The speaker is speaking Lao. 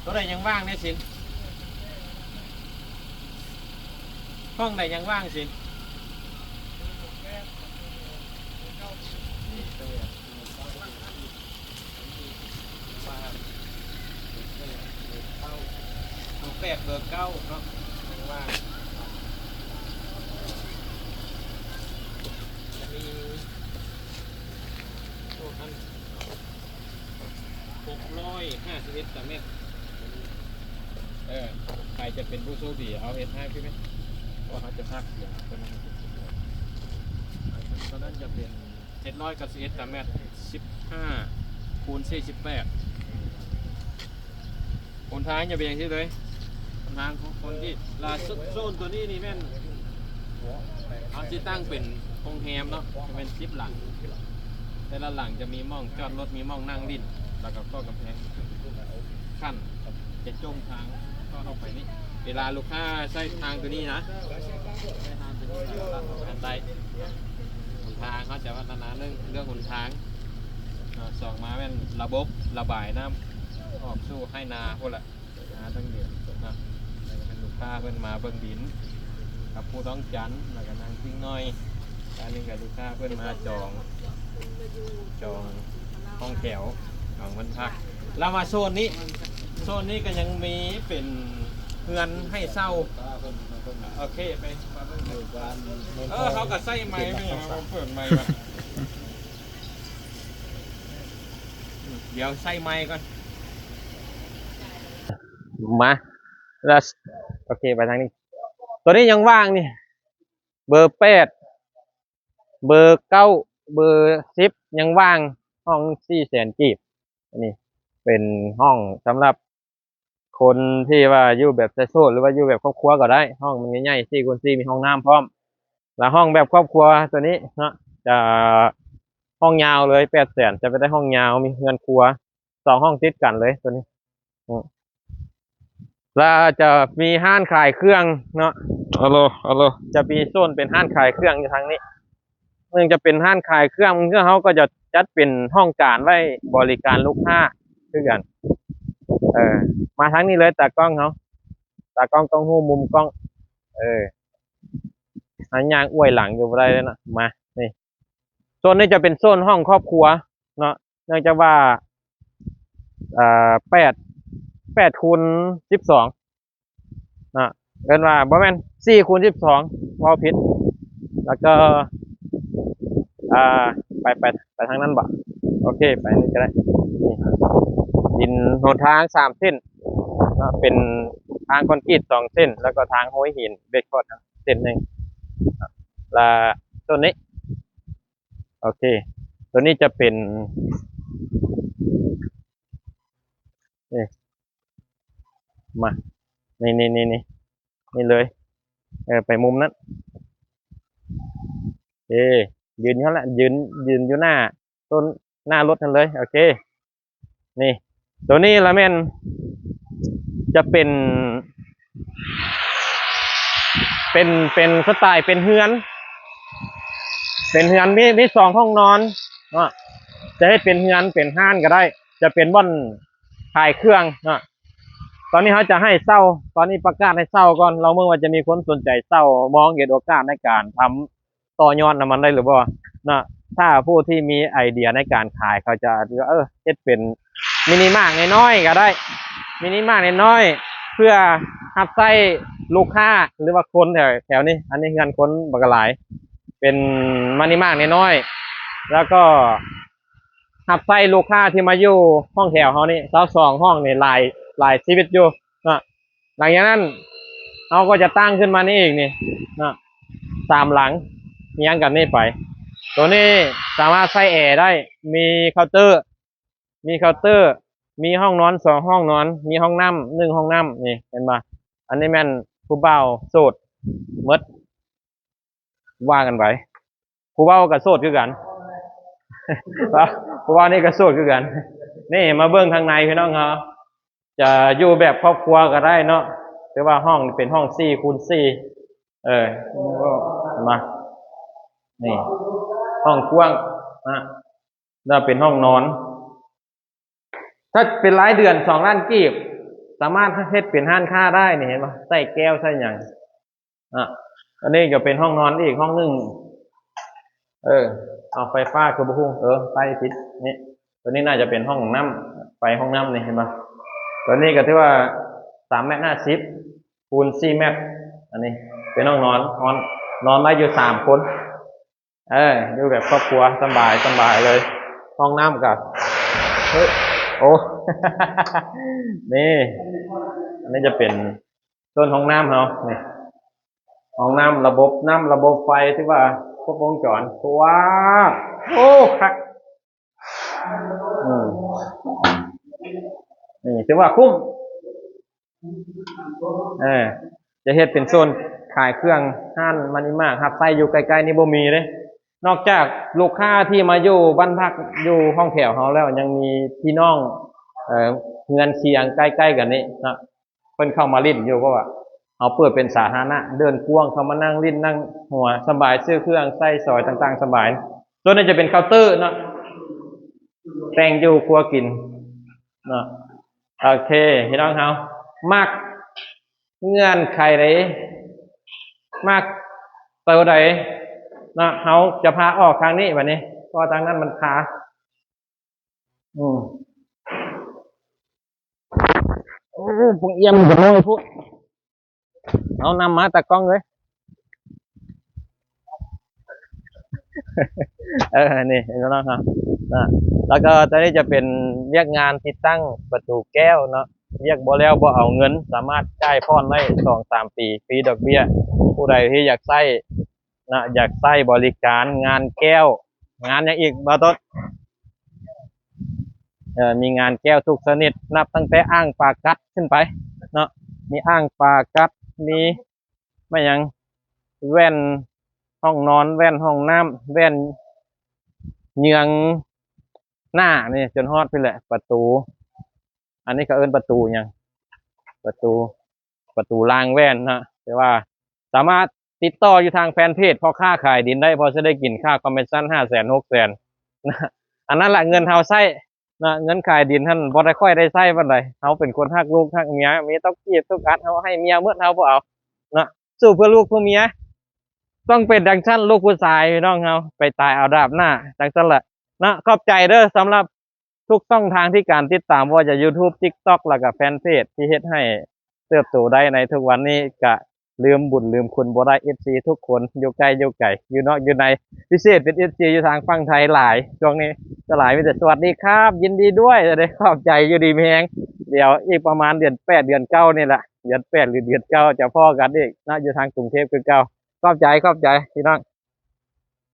ໂຕໃດຍັງວ່າງແດ່ຊິນ? ຫ້ອງໃດຍັງວ່າງຊິນ? ເບີແປດ ເບີເກົ້າເນາະ ວ່າຈະມີໂຕນັ້ນເນາະ ຫົກຮ້ອຍຫ້າສິບເອັດຕາແມັດ. ເອີ ໃຜຈະເປັນຜູ້ໂຊກດີ ເຮົາເຮັດໃຫ້ພີ່ແມ່ ເພາະວ່າເຮົາຈະພາກສຽງຕົວນັ້ນ ຕົວນັ້ນຈະເປັນ ເຈັດຮ້ອຍເກົ້າສິບເອັດຕາແມັດ ສິບຫ້າຄູນສີ່ສິບແປດ. ຫົນທາງຢ່າໄປຫຍັງຊິເລີຍ ຫົນທາງຂອງຄົນທີ່ລາວ ໂຊນຕົວນີ້ນີ້ແມ່ນ ເຮົາຊິຕັ້ງເປັນໂຮງແຮມເນາະ ຈະແມ່ນສິບຫຼັງ ແຕ່ລະຫຼັງຈະມີໝ່ອງຈອດລົດ ມີໝ່ອງນັ່ງຫຼິ້ນ ແລ້ວກໍກໍກຳແພງຂັ້ນ ຈະຈົ່ງທາງເຂົ້າໄປນີ້ ເວລາລູກຄ້າໃຊ້ທາງຕົວນີ້ນະ ໃຊ້ທາງຕົວນີ້ນະ ລັດອອກໄປທາງໃຕ້. ຫົນທາງເຮົາຈະພັດທະນາເລື່ອງ ເລື່ອງຫົນທາງເນາະ ສອງມາແມ່ນລະບົບລະບາຍນ້ຳອອກສູ່ໄຮ່ນາພຸ້ນລະ ໄຮ່ນາຕັ້ງເດືອນເນາະ. ອັນນີ້ກໍແມ່ນລູກຄ້າເພິ່ນມາເບິ່ງດິນກັບຜູ້ທ້ອງຈັນ ແລ້ວກໍນາງຈິງໜ້ອຍ. ອັນນີ້ກໍລູກຄ້າເພິ່ນມາຈອງ ຈອງຫ້ອງແຖວ ຈອງບ້ານພັກ. ແລ້ວມາໂຊນນີ້ ໂຊນນີ້ກໍຍັງມີເປັນເຮືອນໃຫ້ເຊົ່າ. ໂອເຄ ໄປ ໄປເບິ່ງ. ເອີ ເຮົາກໍໃຊ້ໄມ ເຮົາເປີດໄມ ດຽວໃສ່ໄມກ່ອນ ມາ ລະ ໂອເຄ ໄປທາງນີ້. ຕົວນີ້ຍັງວ່າງນີ້ ເບີແປດ ເບີເກົ້າ ເບີສິບ ຍັງວ່າງ ຫ້ອງສີ່ແສນກີບ. ອັນນີ້ເປັນຫ້ອງສຳລັບ ຄົນທີ່ວ່າຢູ່ແບບຊາຍໂສດ ຫຼືວ່າຢູ່ແບບຄອບຄົວກໍໄດ້. ຫ້ອງມັນໃຫຍ່ໆ ສີ່ຄູນສີ່ ມີຫ້ອງນ້ຳພ້ອມ. ລະຫ້ອງແບບຄອບຄົວຕົວນີ້ເນາະ ຈະຫ້ອງຍາວເລີຍ ແປດແສນ ຈະໄປໄດ້ຫ້ອງຍາວ ມີເຮືອນຄົວ ສອງຫ້ອງຕິດກັນເລີຍຕົວນີ້. ອືມ ລະຈະມີຮ້ານຂາຍເຄື່ອງເນາະ ອາໂລ ອາໂລ ຈະມີໂຊນເປັນຮ້ານຂາຍເຄື່ອງຢູ່ທາງນີ້. ເນື່ອງຈະເປັນຮ້ານຂາຍເຄື່ອງ ເຄື່ອງເຮົາກໍຈະຈັດເປັນຫ້ອງການໄວ້ບໍລິການລູກຄ້າຄືກັນ. ເອີ ມາທາງນີ້ເລີຍ ຕາກ້ອງເຮົາ ຕາກ້ອງຕ້ອງຮູ້ມຸມກ້ອງ. ເອີ ເຮົາຍ່າງອວຍຫຼັງຢູ່ບໍ່ໄດ້ເລີຍເນາະ. ມາ ນີ້ ໂຊນນີ້ຈະເປັນໂຊນຫ້ອງຄອບຄົວເນາະ ເນື່ອງຈາກວ່າ ເອີ ແປດ ແປດຄູນສິບສອງ ເນາະ ເອີ້ນວ່າ ບໍ່ແມ່ນ ສີ່ຄູນສິບສອງ ເວົ້າຜິດ. ແລ້ວກໍ ອ່າ ໄປ ໄປ ໄປທາງນັ້ນບໍ? ໂອເຄ ໄປນີ້ກໍໄດ້. ນີ້ ດິນຫົນທາງສາມເສັ້ນເນາະ ເປັນທາງຄອນກຣີດສອງເສັ້ນ ແລ້ວກໍທາງໂຮຍຫີນເບດຄອດເສັ້ນໜຶ່ງ. ລະໂຊນນີ້ ໂອເຄ ຕົວນີ້ຈະເປັນ ນີ້ ມາ ນີ້ ນີ້ ນີ້ ນີ້ເລີຍ. ເອີ ໄປມຸມນັ້ນ. ເອີ ຢືນຢູ່ຫັ້ນລະ ຢືນ ຢືນຢູ່ໜ້າ ຕົ້ນ ໜ້າລົດຫັ້ນເລີຍ. ໂອເຄ ນີ້ ຕົວນີ້ລະແມ່ນຈະເປັນ ເປັນ ເປັນສະໄຕເປັນເຮືອນ ເປັນເຮືອນ ມີ ມີສອງຫ້ອງນອນເນາະ. ຈະເຮັດເປັນເຮືອນເປັນຮ້ານກໍໄດ້ ຈະເປັນບ່ອນຂາຍເຄື່ອງເນາະ. ຕອນນີ້ເຮົາຈະໃຫ້ເຊົ່າ ຕອນນີ້ປະກາດໃຫ້ເຊົ່າກ່ອນ ລອງເບິ່ງວ່າຈະມີຄົນສົນໃຈເຊົ່າ ມອງເຫັນໂອກາດໃນການທຳ ຕໍ່ຍອດນຳມັນໄດ້ຫຼືບໍ່ເນາະ. ຖ້າຜູ້ທີ່ມີໄອເດຍໃນການຂາຍ ເຂົາຈະອາດຈະ ເອີ ເຮັດເປັນມິນິມາດນ້ອຍໆກໍໄດ້ ມິນິມາດນ້ອຍໆ ເພື່ອຮັບໃຊ້ລູກຄ້າ ຫຼືວ່າຄົນແຖວ ແຖວນີ້. ອັນນີ້ເຮືອນຄົນບັກຫຼາຍ ເປັນມິນິມາດນ້ອຍໆ ແລ້ວກໍຮັບໃຊ້ລູກຄ້າທີ່ມາຢູ່ຫ້ອງແຖວເຮົານີ້ ຊາວສອງຫ້ອງນີ້ ຫຼາຍ ຫຼາຍຊີວິດຢູ່ເນາະ. ຫຼັງຈາກນັ້ນເຮົາກໍຈະຕັ້ງຂຶ້ນມານີ້ອີກນີ້ເນາະ ສາມຫຼັງຮຽງກັນນີ້ໄປ. ໂຕນີ້ສາມາດໃຊ້ແອໄດ້ ມີເຄົາເຕີ ມີເຄົາເຕີ ມີຫ້ອງນອນສອງຫ້ອງນອນ ມີຫ້ອງນ້ຳໜຶ່ງຫ້ອງນ້ຳ. ນີ້ເຫັນບໍ່ ອັນນີ້ແມ່ນຜູ້ບ່າວໂສດໝົດ ວ່າກັນໄປ ຜູ້ເວົ້າກໍໂສດຄືກັນ ຜູ້ເວົ້ານີ້ກໍໂສດຄືກັນ. ນີ້ມາເບິ່ງທາງໃນພີ່ນ້ອງເຮົາ ຈະຢູ່ແບບຄອບຄົວກໍໄດ້ເນາະ ແຕ່ວ່າຫ້ອງນີ້ເປັນຫ້ອງສີ່ຄູນສີ່ ເອີ ມາ ນີ້ ຫ້ອງກວ້າງນະ ແລ້ວເປັນຫ້ອງນອນ. ຖ້າເປັນລາຍເດືອນສອງລ້ານກີບ ສາມາດເຮັດເປັນຮ້ານຄ້າໄດ້ນີ້ ເຫັນບໍ່? ໃສ່ແກ້ວໃສ່ຫຍັງ. ອ່ະ ອັນນີ້ກໍເປັນຫ້ອງນອນອີກຫ້ອງໜຶ່ງ. ເອີ ເອົາ ໄຟຟ້າຄືບໍ່ຮູ້ ເອີ ໄຟຜິດນີ້. ຕົວນີ້ໜ້າຈະເປັນຫ້ອງນ້ຳ ໄຟຫ້ອງນ້ຳນີ້ ເຫັນບໍ່? ຕົວນີ້ກໍຖືວ່າສາມແມັດຫ້າສິບ ຄູນສີ່ແມັດ. ອັນນີ້ເປັນຫ້ອງນອນ ນອນ ນອນໄດ້ຢູ່ສາມຄົນ. ເອີ ຢູ່ແບບຄອບຄົວສະບາຍ ສະບາຍເລີຍ. ຫ້ອງນ້ຳກໍ ເອີ ໂອ້ ນີ້ ອັນນີ້ຈະເປັນໂຊນຫ້ອງນ້ຳເຮົານີ້. ຫ້ອງນ້ຳ ລະບົບນ້ຳ ລະບົບໄຟ ຖືວ່າຄົບວົງຈອນ. ວ້າວ ໂອ້ ຄັກ. ອືມ ນີ້ຖືວ່າຄຸ້ມ. ເອີ ຈະເຮັດເປັນໂຊນຂາຍເຄື່ອງ ຮ້ານມານີມາກ ຮັບໃຊ້ຢູ່ໃກ້ໆນີ້ບໍ່ມີເດ້. ນອກຈາກລູກຄ້າທີ່ມາຢູ່ບ້ານພັກ ຢູ່ຫ້ອງແຖວເຮົາແລ້ວ ຍັງມີພີ່ນ້ອງ ເອີ ເຮືອນຄຽງໃກ້ໆກັນນີ້ເນາະ ເພິ່ນເຂົ້າມາຫຼິ້ນຢູ່ ເພາະວ່າເຮົາເປີດເປັນສາທາລະນະ ເດີນກວ້າງ ເຂົ້າມານັ່ງຫຼິ້ນນັ່ງຫົວສະບາຍ ຊື້ເຄື່ອງໃຊ້ສອຍຕ່າງໆສະບາຍ. ໂຊນນີ້ຈະເປັນເຄົາເຕີເນາະ ແຕ່ງຢູ່ຄົວກິນເນາະ. ໂອເຄ ພີ່ນ້ອງເຮົາ ມັກເງື່ອນໄຂໃດ ມັກໂຕໃດເນາະ ເຮົາຈະພາອອກທາງນີ້ບາດນີ້ ເພາະວ່າທາງນັ້ນມັນຄາ. ອືມ ໂອ້ ພວກອຽມກໍນ້ອຍໂພດ. ເອົາ ນຳມາຕາກ້ອງເອີຍ. ເອີ ນີ້ເນາະ ເນາະ ແລ້ວກໍຕົວນີ້ຈະເປັນວຽກງານຕິດຕັ້ງປະຕູແກ້ວເນາະ. ວຽກບໍ່ແລ້ວບໍ່ເອົາເງິນ ສາມາດຈ່າຍຜ່ອນໄດ້ສອງສາມປີ ຟຣີດອກເບ້ຍ. ຜູ້ໃດທີ່ຢາກໃຊ້ ນະ ຢາກໃຊ້ບໍລິການງານແກ້ວ ງານຫຍັງອີກ ບ່າວຕົ້ນ? ເອີ ມີງານແກ້ວທຸກຊະນິດ ນັບຕັ້ງແຕ່ອ່າງປາກັດຂຶ້ນໄປເນາະ ມີອ່າງປາກັດ ມີ ແມ່ນຫຍັງ ແວ່ນຫ້ອງນອນ ແວ່ນຫ້ອງນ້ຳ ແວ່ນເຍືອງໜ້ານີ້ ຈົນຮອດພີ້ແຫຼະ ປະຕູ ອັນນີ້ເຂົາເອີ້ນປະຕູຫຍັງ ປະຕູ ປະຕູລາງແວ່ນເນາະ. ແຕ່ວ່າສາມາດຕິດຕໍ່ຢູ່ທາງແຟນເພຈພໍ່ຄ້າຂາຍດິນໄດ້ ພໍຊິໄດ້ກິນຄ່າຄອມມິດຊັນຫ້າແສນ ຫົກແສນນະ. ອັນນັ້ນລະເງິນເຮົາໃຊ້ນະ ເງິນຂາຍດິນຫັ້ນບໍ່ໄດ້ ຄ່ອຍໄດ້ໃຊ້ປານໃດ. ເຮົາເປັນຄົນຮັກລູກຮັກເມຍ ມີຕົກກີບຕົກອັດ ເຮົາໃຫ້ເມຍໝົດ ເຮົາບໍ່ເອົານະ. ສູ້ເພື່ອລູກເພື່ອເມຍ ຕ້ອງເປັນຈັ່ງຊັ້ນ ລູກຜູ້ຊາຍ ພີ່ນ້ອງເຮົາ ໄປຕາຍເອົາດາບໜ້າ ຈັ່ງຊັ້ນລະນະ. ຂອບໃຈເດີ ສຳລັບ ທຸກຊ່ອງທາງທີ່ການຕິດຕາມ ບໍ່ວ່າຈະຢູທູບ ຕິກຕັອກ ແລ້ວກະແຟນເພຈ ທີ່ເຮັດໃຫ້ເຕີບໂຕໄດ້ໃນທຸກວັນນີ້. ກະລືມບຸນລືມຄຸນບໍ່ໄດ້ ເອັຟຊີທຸກຄົນ ຢູ່ໃກ້ຢູ່ໄກ ຢູ່ນອກຢູ່ໃນ ພິເສດເປັນເອັຟຊີຢູ່ທາງຝັ່ງໄທຫຼາຍ. ຊ່ວງນີ້ກໍຫຼາຍ ມີແຕ່ສະຫວັດດີຄັບ ຍິນດີດ້ວຍ ຈະໄດ້ຂອບໃຈ ຢູ່ດີມີແຮງ. ດຽວອີກປະມານເດືອນແປດເດືອນເກົ້ານີ້ແຫຼະ ເດືອນແປດ ຫຼື ເດືອນເກົ້າ ຈະພໍ້ກັນອີກເນາະ ຢູ່ທາງກຸງເທບຄືເກົ່າ. ຂອບໃຈ ຂອບໃຈ ພີ່ນ້ອງ.